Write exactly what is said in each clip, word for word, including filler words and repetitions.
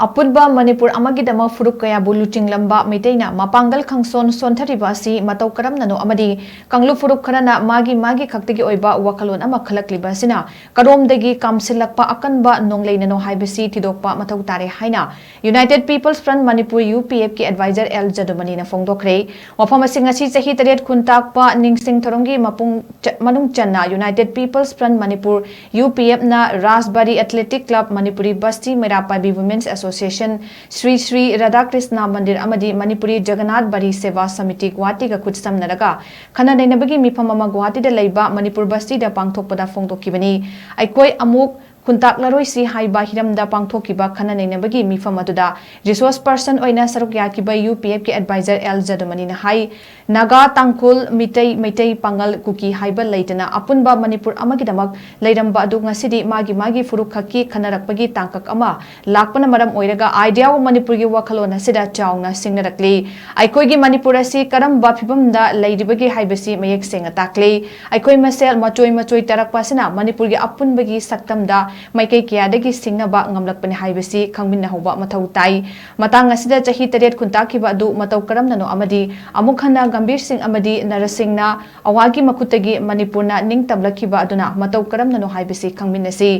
ꯑꯄꯨꯟꯕ ꯃꯅꯤꯄꯨꯔ ꯑꯃꯒꯤꯗꯃꯛ ꯐꯨꯔꯨꯞ ꯀꯌꯥꯕꯨ ꯂꯨꯆꯤꯡꯂꯝꯕ ꯃꯩꯇꯩꯅ ꯃꯄꯥꯡꯒꯜ ꯈꯪꯁꯣꯟ ꯁꯣꯟꯊꯔꯤꯕ ꯑꯁꯤ ꯃꯇꯧ ꯀꯔꯝꯅꯅꯣ ꯑꯃꯗꯤ ꯀꯥꯡꯂꯨꯞ ꯐꯨꯔꯨꯞ ꯈꯔꯅ ꯃꯥꯒꯤ ꯃꯥꯒꯤ ꯈꯛꯇꯒꯤ ꯑꯣꯏꯕ ꯋꯥꯈꯜꯂꯣꯟ ꯑꯃ ꯈꯜꯂꯛꯂꯤꯕ ꯑꯁꯤꯅ ꯀꯔꯣꯝꯗꯒꯤ ꯀꯥꯝꯁꯤꯜꯂꯛꯄ ꯑꯀꯟꯕ ꯅꯣꯡꯂꯩꯅꯅꯣ ꯍꯥꯏꯕꯁꯤ ꯊꯤꯗꯣꯛꯄ ꯃꯊꯧ ꯇꯥꯔꯦ ꯍꯥꯏꯅ United People's Front Manipur, U P F, ꯀꯤ advisor L ꯖꯗꯨꯃꯅꯤꯅ ꯐꯣꯡꯗꯣꯛꯈ꯭ꯔꯦ꯫ ꯋꯥꯐꯝ ꯑꯁꯤ ꯉꯁꯤ ꯆꯍꯤ ꯇꯔꯦꯠ ꯈꯨꯟꯇꯥꯛꯄ ꯅꯤꯡꯁꯤꯡ ꯊꯧꯔꯝꯒꯤ ꯃꯄꯨꯡ ꯆ-, ꯃꯅꯨꯡ ꯆꯟꯅ United People's Front Manipur, U P F, ꯅ ꯔꯥꯖꯕꯥꯔꯤ Athletic Club, ꯃꯅꯤꯄꯨꯔꯤ ꯕꯁꯇꯤ, ꯃꯩꯔꯥ ꯄꯥꯏꯕꯤ Women's Association, ꯁ꯭ꯔꯤ ꯁ꯭ꯔꯤ ꯔꯥꯙꯥꯀ꯭ꯔꯤꯁꯅ ꯃꯟꯗꯤꯔ ꯑꯃꯗꯤ ꯃꯅꯤꯄꯨꯔꯤ ꯖꯒꯟꯅꯥꯊ ꯕꯥꯔꯤ ꯁꯦꯕꯥ ꯁꯃꯤꯇꯤ ꯒꯨꯋꯥꯍꯥꯇꯤꯒ ꯈꯨꯠꯁꯝꯅꯔꯒ ꯈꯟꯅ ꯅꯩꯅꯕꯒꯤ ꯃꯤꯐꯝ ꯑꯃ ꯒꯨꯋꯥꯍꯥꯇꯤꯗ ꯂꯩꯕ ꯃꯅꯤꯄꯨꯔ ꯕꯁꯇꯤꯗ ꯄꯥꯡꯊꯣꯛꯄꯗ ꯐꯣꯡꯗꯣꯛꯈꯤꯕꯅꯤ꯫ ꯑꯩꯈꯣꯏ ꯑꯃꯨꯛ ꯈꯨꯟꯇꯥꯛꯂꯔꯣꯏꯁꯤ ꯍꯥꯏꯕ ꯍꯤꯔꯝꯗ ꯄꯥꯡꯊꯣꯛꯈꯤꯕ ꯈꯟꯅ ꯅꯩꯅꯕꯒꯤ ꯃꯤꯐꯝ ꯑꯗꯨꯗ resource person ꯑꯣꯏꯅ ꯁꯔꯨꯛ ꯌꯥꯈꯤꯕ U P F ꯀꯤ advisor L ꯖꯗꯨꯃꯅꯤꯅ ꯍꯥꯏ, ꯅꯥꯒꯥ, ꯇꯥꯡꯈꯨꯜ, ꯃꯤꯇꯩ, ꯃꯩꯇꯩ, ꯄꯥꯉꯜ, ꯀꯨꯀꯤ ꯍꯥꯏꯕ ꯂꯩꯇꯅ ꯑꯄꯨꯟꯕ ꯃꯅꯤꯄꯨꯔ ꯑꯃꯒꯤꯗꯃꯛ ꯂꯩꯔꯝꯕ ꯑꯗꯨ ꯉꯁꯤꯗꯤ ꯃꯥꯒꯤ ꯃꯥꯒꯤ ꯐꯨꯔꯨꯞ ꯈꯛꯀꯤ ꯈꯟꯅꯔꯛꯄꯒꯤ ꯇꯥꯡꯀꯛ ꯑꯃ ꯂꯥꯛꯄꯅ ꯃꯔꯝ ꯑꯣꯏꯔꯒ Idea of ꯃꯅꯤꯄꯨꯔꯒꯤ ꯋꯥꯈꯜꯂꯣꯟ ꯑꯁꯤꯗ ꯆꯥꯎꯅ ꯁꯤꯡꯅꯔꯛꯂꯤ꯫ ꯑꯩꯈꯣꯏꯒꯤ ꯃꯅꯤꯄꯨꯔ ꯑꯁꯤ ꯀꯔꯝꯕ ꯐꯤꯕꯝꯗ ꯂꯩꯔꯤꯕꯒꯦ ꯍꯥꯏꯕꯁꯤ ꯃꯌꯦꯛ ꯁꯦꯡꯅ ꯇꯥꯛꯂꯤ꯫ ꯑꯩꯈꯣꯏ ꯃꯁꯦꯜ ꯃꯆꯣꯏ ꯃꯆꯣꯏ ꯇꯥꯔꯛꯄ ꯑꯁꯤꯅ ꯃꯅꯤꯄꯨꯔꯒꯤ ꯑꯄꯨꯟꯕꯒꯤ ꯁꯛꯇꯝꯗ ꯃꯥꯏꯀꯩ ꯀꯌꯥꯗꯒꯤ ꯁꯤꯡꯅꯕ ꯉꯝꯂꯛꯄꯅꯤ ꯍꯥꯏꯕꯁꯤ ꯈꯪꯃꯤꯟꯅꯍꯧꯕ ꯃꯊꯧ ꯇꯥꯏ꯫ ꯃꯇꯥꯡ ꯑꯁꯤꯗ ꯆꯍꯤ ꯇꯔꯦꯠ ꯈꯨꯟꯇꯥꯛꯈꯤꯕ ꯑꯗꯨ ꯃꯇꯧ ꯀꯔꯝꯅꯅꯣ ꯑꯃꯗꯤ ꯑꯃꯨꯛ ꯍꯟꯅ ꯒꯝꯚꯤꯔ ꯁꯤꯡ ꯑꯃꯗꯤ ꯅꯔꯁꯤꯡꯅ ꯑꯋꯥꯒꯤ ꯃꯈꯨꯠꯇꯒꯤ ꯃꯅꯤꯄꯨꯔꯅ ꯅꯤꯡꯇꯝꯂꯛꯈꯤꯕ ꯑꯗꯨꯅ ꯃꯇꯧ ꯀꯔꯝꯅꯅꯣ ꯍꯥꯏꯕꯁꯤ ꯈꯪꯃꯤꯟꯅꯁꯤ꯫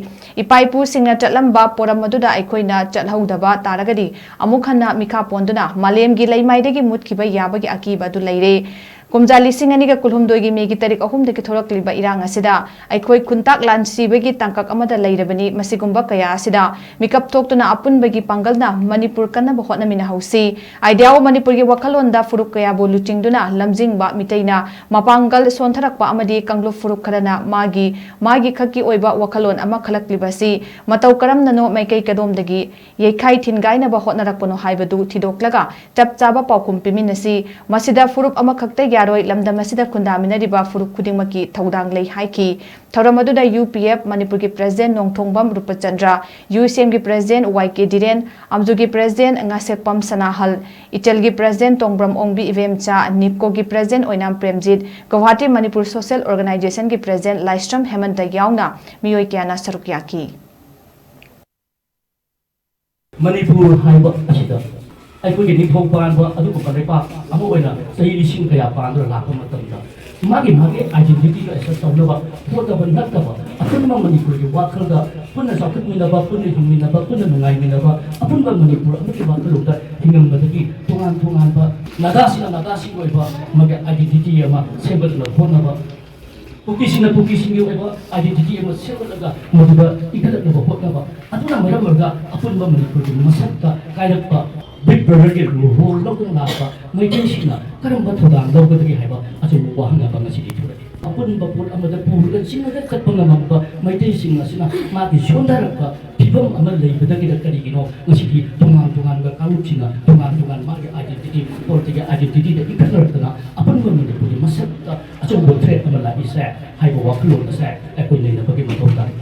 ꯏꯄꯥ ꯏꯄꯨꯁꯤꯡꯅ ꯆꯠꯂꯝꯕ ꯄꯣꯔꯝ ꯑꯗꯨꯗ ꯑꯩꯈꯣꯏꯅ ꯆꯠꯍꯧꯗꯕ ꯇꯥꯔꯒꯗꯤ ꯑꯃꯨꯛ ꯍꯟꯅ ꯃꯤꯈꯥ ꯄꯣꯟꯗꯨꯅ ꯃꯥꯂꯦꯝꯒꯤ ꯂꯩꯃꯥꯏꯗꯒꯤ ꯃꯨꯠꯈꯤꯕ ꯌꯥꯕꯒꯤ ꯑꯀꯤꯕ ꯑꯗꯨ ꯂꯩꯔꯦ꯫ ꯀꯨꯝꯖꯥ ꯂꯤꯁꯤꯡ ꯑꯅꯤꯒ ꯀꯨꯟꯍꯨꯝꯗꯣꯏꯒꯤ ꯃꯦꯒꯤ ꯇꯥꯔꯤꯛ ꯑꯍꯨꯝꯗꯒꯤ ꯊꯣꯛꯂꯛꯂꯤꯕ ꯏꯔꯥꯡ ꯑꯁꯤꯗ ꯑꯩꯈꯣꯏ ꯈꯨꯟꯇꯥꯛ ꯂꯥꯟꯁꯤꯕꯒꯤ ꯇꯥꯡꯀꯛ ꯑꯃꯗ ꯂꯩꯔꯕꯅꯤ꯫ ꯃꯁꯤꯒꯨꯝꯕ ꯀꯌꯥ ꯑꯁꯤꯗ ꯃꯤꯀꯞ ꯊꯣꯛꯇꯨꯅ ꯑꯄꯨꯟꯕꯒꯤ ꯄꯥꯡꯒꯜꯅ ꯃꯅꯤꯄꯨꯔ ꯀꯟꯅꯕ ꯍꯣꯠꯅꯃꯤꯟꯅꯍꯧꯁꯤ꯫ Idea of ꯃꯅꯤꯄꯨꯔꯒꯤ ꯋꯥꯈꯜꯂꯣꯟꯗ ꯐꯨꯔꯨꯞ ꯀꯌꯥꯕꯨ ꯂꯨꯆꯤꯡꯗꯨꯅ ꯂꯝꯖꯤꯡꯕ ꯃꯤꯇꯩꯅ ꯃꯄꯥꯡꯒꯜ ꯁꯣꯟꯊꯔꯛꯄ ꯑꯃꯗꯤ ꯀꯥꯡꯂꯨꯞ ꯐꯨꯔꯨꯞ ꯈꯔꯅ ꯃꯥꯒꯤ ꯃꯥꯒꯤ ꯈꯛꯀꯤ ꯑꯣꯏꯕ ꯋꯥꯈꯜꯂꯣꯟ ꯑꯃ ꯈꯜꯂꯛꯂꯤꯕ ꯑꯁꯤ ꯃꯇꯧ ꯀꯔꯝꯅꯅꯣ, ꯃꯥꯏꯀꯩ ꯀꯗꯣꯝꯗꯒꯤ ꯌꯩꯈꯥꯏ ꯊꯤꯟꯒꯥꯏꯅꯕ ꯍꯣꯠꯅꯔꯛꯄꯅꯣ ꯍꯥꯏꯕꯗꯨ ꯊꯤꯗꯣꯛꯂꯒ ꯆꯞ ꯆꯥꯕ ꯄꯥꯎꯈꯨꯝ ꯄꯤꯃꯤꯟꯅꯁꯤ꯫ ꯃꯁꯤꯗ ꯐꯨꯔꯨꯞ ꯑꯃꯈꯛꯇ ꯌꯥꯔꯣꯏ, ꯂꯝꯗꯝ ꯑꯁꯤꯗ ꯈꯨꯟꯗꯥꯃꯤꯟꯅꯔꯤꯕ ꯐꯨꯔꯨꯞ ꯈꯨꯗꯤꯡꯃꯛꯀꯤ ꯊꯧꯗꯥꯡ ꯂꯩ ꯍꯥꯏꯈꯤ꯫ ꯊꯧꯔꯝ ꯑꯗꯨꯗ U P F ꯃꯅꯤꯄꯨꯔꯒꯤ President ꯅꯣꯡꯊꯣꯡꯕꯝ ꯔꯨꯄꯆꯟꯗ꯭ꯔ, U C M ꯒꯤ President Y K ꯙꯤꯔꯦꯟ, ꯑꯝꯖꯨꯒꯤ President ꯉꯥꯁꯦꯛꯄꯝ ꯁꯅꯥꯍꯜ, ꯏꯆꯜꯒꯤ President ꯇꯣꯡꯕ꯭ꯔꯝ ꯑꯣꯡꯕꯤ ꯏꯕꯦꯝꯆꯥ, ꯅꯤꯞꯀꯣꯒꯤ President ꯑꯣꯏꯅꯥꯝ ꯄ꯭ꯔꯦꯝꯖꯤꯠ, ꯒꯧꯍꯥꯇꯤ ꯃꯅꯤꯄꯨꯔ Social Organization ꯒꯤ President ꯂꯥꯏꯁ꯭ꯔꯝ ꯍꯦꯃꯟꯇ ꯌꯥꯎꯅ ꯃꯤꯑꯣꯏ ꯀꯌꯥꯅ ꯁꯔꯨꯛ ꯌꯥꯈꯤ꯫ ꯃꯅꯤꯄꯨꯔ ꯍꯥꯏꯕ ꯑꯁꯤꯗ ꯑꯩꯈꯣꯏꯒꯤ ꯅꯤꯡꯊꯧ ꯄꯥꯟꯕ ꯑꯗꯨꯒꯨꯝꯕ ꯂꯩꯄꯥꯛ ꯑꯃ ꯑꯣꯏꯅ ꯆꯍꯤ ꯂꯤꯁꯤꯡ ꯀꯌꯥ ꯄꯥꯟꯗꯨꯅ ꯂꯥꯛꯄ ꯃꯇꯝꯗ, ꯃꯥꯒꯤ ꯃꯥꯒꯤ identity ꯗꯣ assert ꯇꯧꯅꯕ ꯍꯣꯠꯅꯕ ꯅꯠꯇꯕ, ꯑꯄꯨꯟꯕ ꯃꯅꯤꯄꯨꯔꯒꯤ ꯋꯥꯈꯜꯗ ꯄꯨꯟꯅ ꯆꯥꯎꯈꯠꯃꯤꯟꯅꯕ, ꯄꯨꯟꯅ ꯍꯤꯡꯃꯤꯟꯅꯕ, ꯄꯨꯟꯅ ꯅꯨꯡꯉꯥꯏꯃꯤꯟꯅꯕ, ꯑꯄꯨꯟꯕ ꯃꯅꯤꯄꯨꯔ ꯑꯃꯒꯤ ꯋꯥꯈꯜꯂꯣꯟꯗ ꯍꯤꯡꯉꯝꯕꯗꯒꯤ ꯇꯣꯉꯥꯟ ꯇꯣꯉꯥꯟꯕ ꯅꯥꯒꯥꯁꯤꯡꯅ ꯅꯥꯒꯥꯁꯤꯡꯒꯤ ꯑꯣꯏꯕ ꯃꯥꯒꯤ identity ꯑꯃ ꯁꯦꯝꯒꯠꯅꯕ ꯍꯣꯠꯅꯕ, ꯀꯨꯀꯤꯁꯤꯡꯅ ꯀꯨꯀꯤꯁꯤꯡꯒꯤ ꯑꯣꯏꯕ identity ꯑꯃ ꯁꯦꯝꯒꯠꯂꯒ ꯃꯗꯨꯗ ꯏꯟꯈꯠꯂꯛꯅꯕ ꯍꯣꯠꯅꯕ, ꯑꯗꯨꯅ ꯃꯔꯝ ꯑꯣꯏꯔꯒ ꯑꯄꯨꯟꯕ ꯃꯅꯤꯄꯨꯔꯒꯤ ꯃꯁꯛꯇ ꯀꯥꯏꯔꯛꯄ Big Brother ꯒꯤ role ꯂꯧꯗꯨꯅ ꯂꯥꯛꯄ ꯃꯩꯇꯩꯁꯤꯡꯅ ꯀꯔꯝꯕ ꯊꯧꯗꯥꯡ ꯂꯧꯒꯗꯒꯦ ꯍꯥꯏꯕ ꯑꯆꯧꯕ ꯋꯥꯍꯪ ꯑꯃ ꯉꯁꯤꯗꯤ ꯊꯣꯔꯛꯏ꯫ ꯑꯄꯨꯟꯕ ꯄꯣꯠ ꯑꯃꯗ ꯄꯨꯔꯒ ꯆꯤꯡꯉꯒ ꯆꯠꯄ ꯉꯝꯃꯝꯕ ꯃꯩꯇꯩꯁꯤꯡ ꯑꯁꯤꯅ ꯃꯥꯒꯤ ꯁꯣꯟꯊꯔꯛꯄ ꯐꯤꯕꯝ ꯑꯃ ꯂꯩꯕꯗꯒꯤꯔ ꯀꯔꯤꯒꯤꯅꯣ ꯉꯁꯤꯗꯤ ꯇꯣꯉꯥꯟ ꯇꯣꯉꯥꯟꯕ ꯀꯥꯡꯂꯨꯞꯁꯤꯡꯅ ꯇꯣꯉꯥꯟ ꯇꯣꯉꯥꯟ ꯃꯥꯒꯤ identity, political identity ꯗ ꯏꯟꯈꯠꯅꯔꯛꯇꯅ ꯑꯄꯨꯟꯕ ꯃꯅꯤꯄꯨꯔꯒꯤ ꯃꯁꯛꯇ ꯑꯆꯧꯕ threat ꯑꯃ ꯂꯥꯛꯏꯁꯦ ꯍꯥꯏꯕ ꯋꯥꯈꯜꯂꯣꯟ ꯑꯁꯦ ꯑꯩꯈꯣꯏ ꯅꯩꯅꯕꯒꯤ ꯃꯊꯧ ꯇꯥꯏ꯫